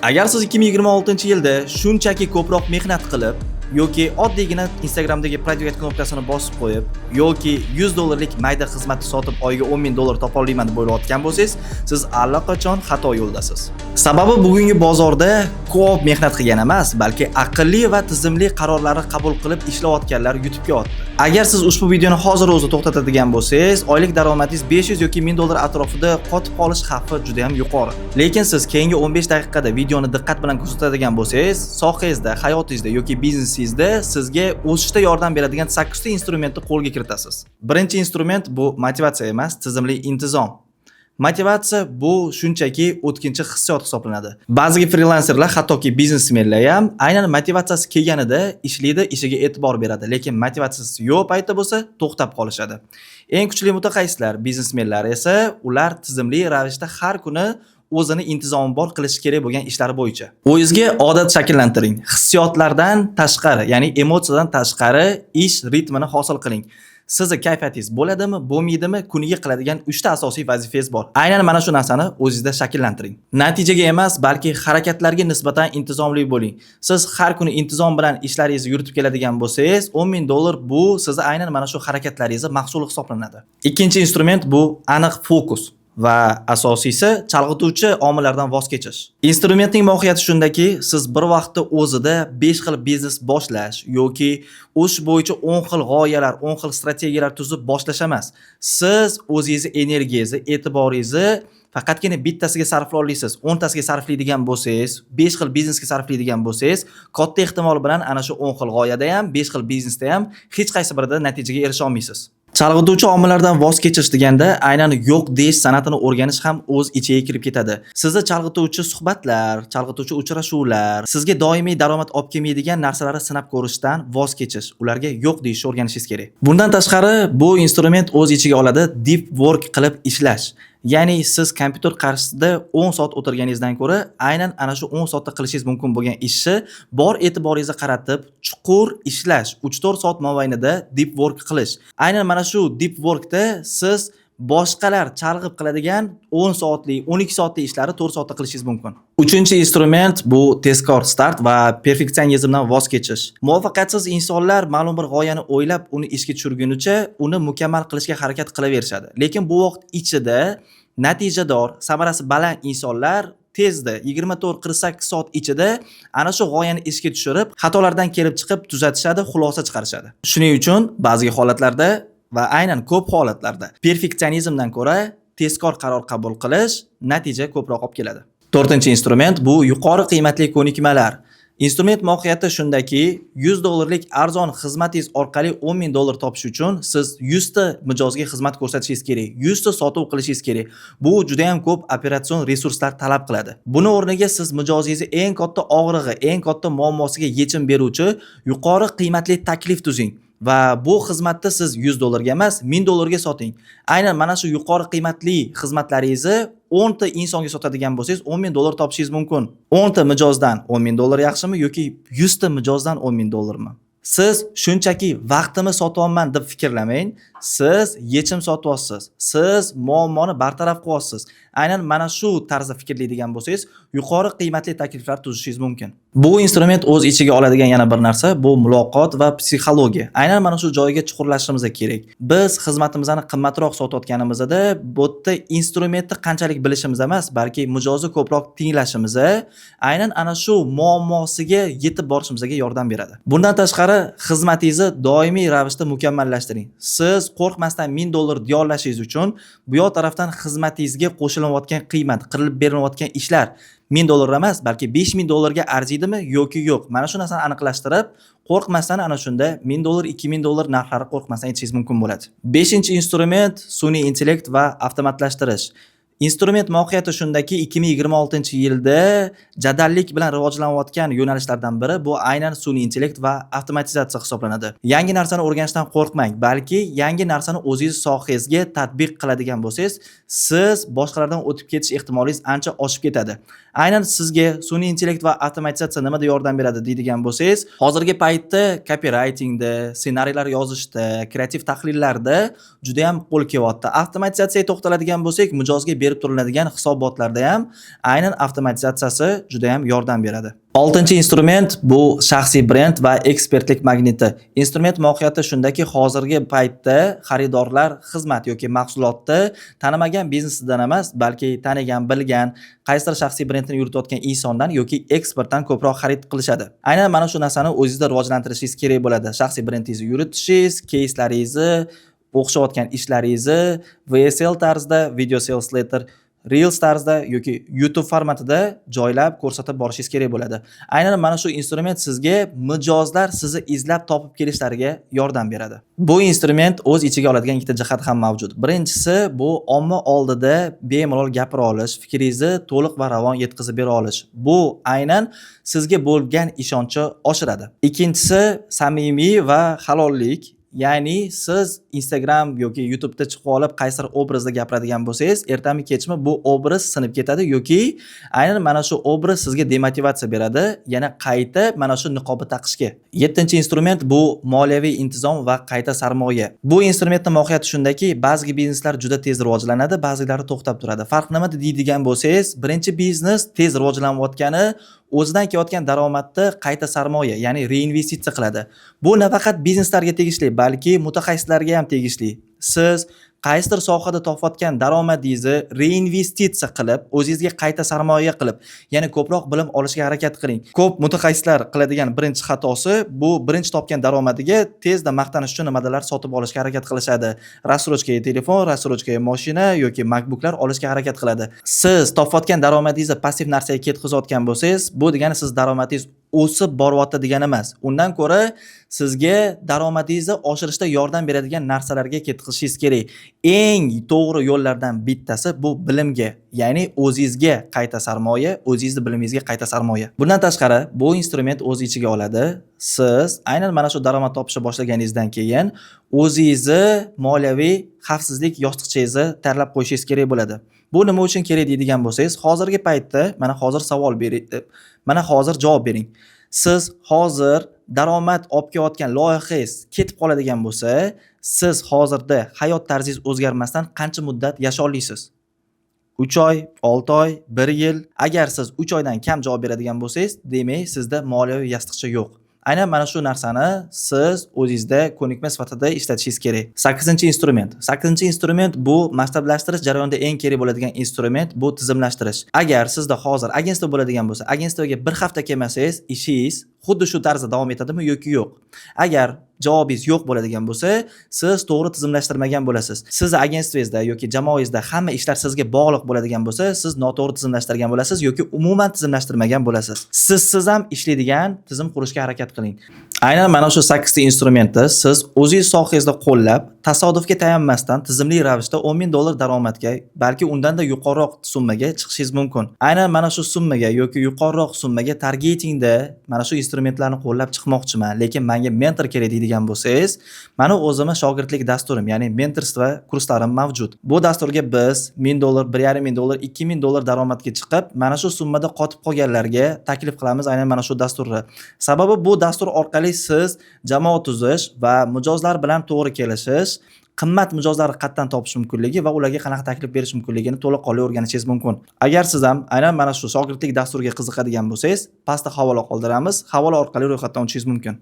Agar siz 2026-yilda shunchaki ko'proq mehnat qilib yoki oddiygina Instagramdagi "Продвигать" knopkasini bosib qo'yib yoki 100 dollarlik mayda xizmatni sotib, oyiga 10 ming dollar topa olaman deb o'ylayotgan bo'lsangiz, siz allaqachon xato yo'ldasiz. Sababi bugungi bozorda ko'p mehnat qilgan emas, balki aqlli va tizimli qarorlarni qabul qilib ishlayotganlar yutib kelyapti. Agar siz ushbu videoni hozir o'zi to'xtatadigan bo'lsangiz, oylik daromadingiz 500 yoki 1000 dollar atrofida qotib qolish xavfi juda ham yuqori. Lekin siz keyingi 15 daqiqada videoni diqqat bilan kuzatadigan bo'lsangiz, sohangizda, hayotingizda yoki biznesingizda sizga o'sishda yordam beradigan 8 ta instrumentni qo'lga kiritasiz. Birinchi instrument bu motivatsiya emas, tizimli intizom. Motivatsiya bu shunchaki o'tkinchi hissiyot hisoblanadi. Ba'zi frilanserlar, hattoki biznesmenlar ham aynan motivatsiyasi kelganida ishlaydi, ishiga e'tibor beradi, lekin motivatsiyasi yo'q paytda bo'lsa to'xtab qolishadi. Eng kuchli mutaxassislar, biznesmenlar esa ular tizimli ravishda har kuni o'zini intizomi bor qilishi kerak bo'lgan ishlari bo'yicha. O'zingizga odat shakllantiring. Hissiyotlardan tashqari, ya'ni emotsiyadan tashqari ish ritmini hosil qiling. Sizni kayfiyatingiz bo'ladimi, bo'lmaydimi, kuniga qiladigan 3 ta asosiy vazifangiz bor. Aynan mana shu narsani o'zingizda shakllantiring. Natijaga emas, balki harakatlarga nisbatan intizomli bo'ling. Siz har kuni intizom bilan ishlaringizni yuritib keladigan bo'lsangiz, 10 ming dollar bu sizni aynan mana shu harakatlaringizni mahsuli hisoblanadi. Ikkinchi instrument bu aniq fokus va asosiysi chalg'ituvchi omillardan voz kechish. Instrumentning mohiyati shundaki, siz bir vaqtda o'zida 5 xil biznes boshlash yoki o'sish bo'yicha 10 xil g'oyalar, 10 xil strategiyalar tuzib boshlash emas. Siz o'zingizni energiyangizni, e'tiboringizni faqatgina bittasiga sarflay olasiz. 10 tasiga sarflaydigan bo'lsangiz, 5 xil biznesga sarflaydigan bo'lsangiz, katta ehtimol bilan ana shu 10 xil g'oyada ham, 5 xil biznesda ham hech qaysi birida natijaga erisha olmaysiz. Chalg'ituvchi omillardan voz kechish deganda aynan yo'q deyish san'atini o'rganish ham o'z ichiga kirib ketadi. Sizni chalg'ituvchi suhbatlar, chalg'ituvchi uchrashuvlar, sizga doimiy daromad olib kelmaydigan narsalarni sinab ko'rishdan voz kechish, ularga yo'q deyishni o'rganishingiz kerak. Bundan tashqari, bu instrument o'z ichiga oladi deep work qilib ishlash. Ya'ni siz kompyuter qarshisida 10 soat o'tirganingizdan ko'ra, aynan ana shu 10 soatda qilishingiz mumkin bo'lgan ishni bor e'tiboringizni qaratib, chuqur ishlash, 3-4 soat mobaynida deep work qilish. Aynan mana shu deep workda siz boshqalar chalg'ib qiladigan 10 soatlik, 12 soatlik ishlarni 4 soatda qilishingiz mumkin. Uchinchi instrument bu tezkor start va perfeksionizmdan voz kechish. Muvaffaqiyatsiz insonlar ma'lum bir g'oyani o'ylab, uni ishga tushirgunicha uni mukammal qilishga harakat qilaverishadi. Lekin bu vaqt ichida natijador, samarasi baland insonlar tezda 24-48 soat ichida ana shu g'oyani ishga tushirib, xatolardan kelib chiqib tuzatishadi, xulosa chiqarishadi. Shuning uchun ba'zi holatlarda va aynan ko'p holatlarda perfeksionizmdan ko'ra tezkor qaror qabul qilish natija ko'proq olib keladi. To'rtinchi instrument bu yuqori qiymatli ko'nikmalar. Instrument mohiyati shundaki, 100 dollarlik arzon xizmatingiz orqali 10 ming dollar topish uchun siz 100 ta mijozga xizmat ko'rsatishingiz kerak, 100 ta sotuv qilishingiz kerak. Bu juda ham ko'p operatsion resurslar talab qiladi. Buni o'rniga siz mijozingizni eng katta og'rig'i, eng katta muammosiga yechim beruvchi yuqori qiymatli taklif tuzing va bu xizmatni siz 100 dollarga emas, 1000 dollarga soting. Aynan mana shu yuqori qiymatli xizmatlaringizni 10 ta insonga sotadigan bo'lsangiz, 10 ming dollar topishingiz mumkin. 10 ta mijozdan 10 ming dollar yaxshimi yoki 100 ta mijozdan 10 ming dollarmi? Siz shunchaki vaqtimni sotyapman deb fikrlamang. Siz yechim sotyapsiz. Siz muammoni bartaraf qilyapsiz. Aynan mana shu tarzda fikrlaydigan bo'lsangiz, yuqori qiymatli takliflar tuzishingiz mumkin. Bu instrument o'z ichiga oladigan yana bir narsa bu muloqot va psixologiya. Aynan mana shu joyga chuqurlashishimiz kerak. Biz xizmatimizni qimmatroq sotayotganimizda bu yerda instrumentni qanchalik bilishimiz emas, balki mijozni ko'proq tinglashimiz aynan ana shu muammosiga yetib borishimizga yordam beradi. Bundan tashqari, xizmatingizni doimiy ravishda mukammallashtiring. Siz qo'rqmasdan 1000 dollar deyolashingiz uchun bu yoq tarafdan xizmatingizga qo'shilayotgan qiymat, qilib berilayotgan ishlar 1000 dollar emas, balki 5000 dollarga arzidimi yoki yo'q. Mana shu narsani aniqlashtirib, qo'rqmasdan ana shunda 1000 dollar, 2000 dollar narxlari qo'rqmasdan aytishingiz mumkin bo'ladi. Beshinchi instrument sun'iy intellekt va avtomatlashtirish. Instrument mohiyati shundaki, 2026-yilda jadallik bilan rivojlanayotgan yo'nalishlardan biri bu aynan sun'iy intellekt va avtomatizatsiya hisoblanadi. Yangi narsani o'rganishdan qo'rqmang, balki yangi narsani o'zingiz sohangizga tatbiq qiladigan bo'lsangiz, siz boshqalardan o'tib ketish ehtimolingiz ancha oshib ketadi. Aynan sizga sun'iy intellekt va avtomatizatsiya nimada yordam beradi deydigan bo'lsangiz, hozirgi paytda kopiraytingda, ssenariylar yozishda, kreativ tahlillarda juda ham qo'l kelyapti. Avtomatizatsiyaga to'xtaladigan bo'lsak, mijozga berilayotgan berib turiladigan hisobotlarda ham aynan avtomatizatsiyasi juda ham yordam beradi. Oltinchi instrument bu shaxsiy brend va ekspertlik magniti. Instrument mohiyati shundaki, hozirgi paytda xaridorlar xizmat yoki mahsulotni tanimagan biznesidan emas, balki tanigan, bilgan, qaysidir shaxsiy brendini yuritayotgan insondan yoki ekspertdan ko'proq xarid qilishadi. Aynan mana shu narsani o'zingizda rivojlantirishingiz kerak bo'ladi. Shaxsiy brendingizni yuritishingiz, keyslaringizni, o'xshayotgan ishlaringizni VSL tarzida, video sales letter, Reels tarzida yoki YouTube formatida joylab ko'rsatib borishingiz kerak bo'ladi. Aynan mana shu instrument sizga mijozlar sizni izlab topib kelishlariga yordam beradi. Bu instrument o'z ichiga oladigan ikkita jihat ham mavjud. Birinchisi, bu omma oldida bemalol gapira olish, fikringizni to'liq va ravon yetkazib bera olish. Bu aynan sizga bo'lgan ishonchni oshiradi. Ikkinchisi, samimiy va halollik. Ya'ni siz Instagram yoki YouTube'da chiqib olib qaysidir obrazda gapiradigan bo'lsangiz, ertami kechmi bu obraz sinib ketadi yoki aynan mana shu obraz sizga demotivatsiya beradi, yana qayta mana shu niqobni taqishga. Yettinchi instrument bu moliyaviy intizom va qayta sarmoya. Bu instrumentning mohiyati shundaki, ba'zi bizneslar juda tez rivojlanadi, ba'zilari to'xtab turadi. Farq nimada deydigan bo'lsangiz, birinchi biznes tez rivojlanayotgani o'zidan kelayotgan daromadni qayta sarmoya, ya'ni reinvestitsiya qiladi. Bu nafaqat bizneslarga tegishli, balki mutaxassislarga ham tegishli. Siz qaysidir sohada topayotgan daromadingizni reinvestitsiya qilib, o'zingizga qayta sarmoya qilib, yana ko'proq bilim olishga harakat qiling. Ko'p mutaxassislar qiladigan birinchi xatosi bu birinchi topgan daromadiga tezda maqtanish uchun nimadirlar sotib olishga harakat qilishadi. Рассрочка ga telefon, рассрочка ga mashina yoki MacBooklar olishga harakat qiladi. Siz topayotgan daromadingizni passiv narsaga ketkazayotgan bo'lsangiz, bu degani siz daromadingiz o'sib boryapti degani emas. Undan ko'ra sizga daromadingizni oshirishda yordam beradigan narsalarga ketkazishingiz kerak. Eng to'g'ri yo'llardan bittasi bu bilimga, ya'ni o'zingizga qayta sarmoya, o'zingizni bilimingizga qayta sarmoya. Bundan tashqari, bu instrument o'z ichiga oladi. Siz aynan mana shu daromad topishni boshlaganingizdan keyin o'zingizni moliyaviy xavfsizlik yostiqchangizni tayyorlab qo'yishingiz kerak bo'ladi. Bu nima uchun kerak deydigan bo'lsangiz, hozirgi paytda mana hozir savol bering, mana hozir javob bering. Siz hozir daromad olib kelayotgan loyihangiz ketib qoladigan bo'lsa, siz hozirda hayot tarzingiz o'zgarmasdan qancha muddat yashay olasiz? 3 oy, 6 oy, 1 yil. Agar siz 3 oydan kam javob beradigan bo'lsangiz, demak sizda moliyaviy yostiqcha yo'q. Aynan mana shu narsani siz o'zingizda ko'nikma sifatida ishlatishingiz kerak. Sakkizinchi instrument. Sakkizinchi instrument bu masshtablashtirish jarayonida eng kerak bo'ladigan instrument, bu tizimlashtirish. Agar sizda hozir agentство bo'ladigan bo'lsa, agentstvoga bir hafta kelmasangiz, ishingiz xuddi shu tarzda davom etadimi yoki yo'q? Agar javobingiz yo'q bo'ladigan bo'lsa, siz to'g'ri tizimlashtirmagan bo'lasiz. Sizni agentstvongizda yoki jamoangizda hamma ishlar sizga bog'liq bo'ladigan bo'lsa, siz noto'g'ri tizimlashtirgan bo'lasiz yoki umuman tizimlashtirmagan bo'lasiz. Sizsiz ham ishlaydigan tizim qurishga harakat qiling. Aynan mana shu sakkizta instrumentni siz o'zingiz sohangizda qo'llab, tasodifga tayanmasdan tizimli ravishda 10 ming dollar daromadga, balki undanda yuqoriroq summaga chiqishingiz mumkin. Aynan mana shu summaga yoki yuqoriroq summaga targetingda mana shu instrumentlarni qo'llab chiqmoqchiman, lekin menga mentor kerak deydigan bo'lsangiz, mani o'zimni shogirdlik dasturim, ya'ni менторство kurslarim mavjud. Bu dasturga biz 1000 dollar, 1,5 ming dollar, 2000 dollar daromadga chiqib, mana shu summada qotib qolganlarga taklif qilamiz aynan mana shu dasturni. Sababi bu dastur orqali siz jamoa tuzish va mijozlar bilan to'g'ri kelishish, qimmat mijozlarni qayerdan topish mumkinligi va ularga qanaqa taklif berish mumkinligini to'laqonli o'rganishingiz mumkin. Agar siz ham aynan mana shu shogirdlik dasturiga qiziqadigan bo'lsangiz, pastda havola qoldiramiz. Havola orqali ro'yxatdan o'tishingiz mumkin.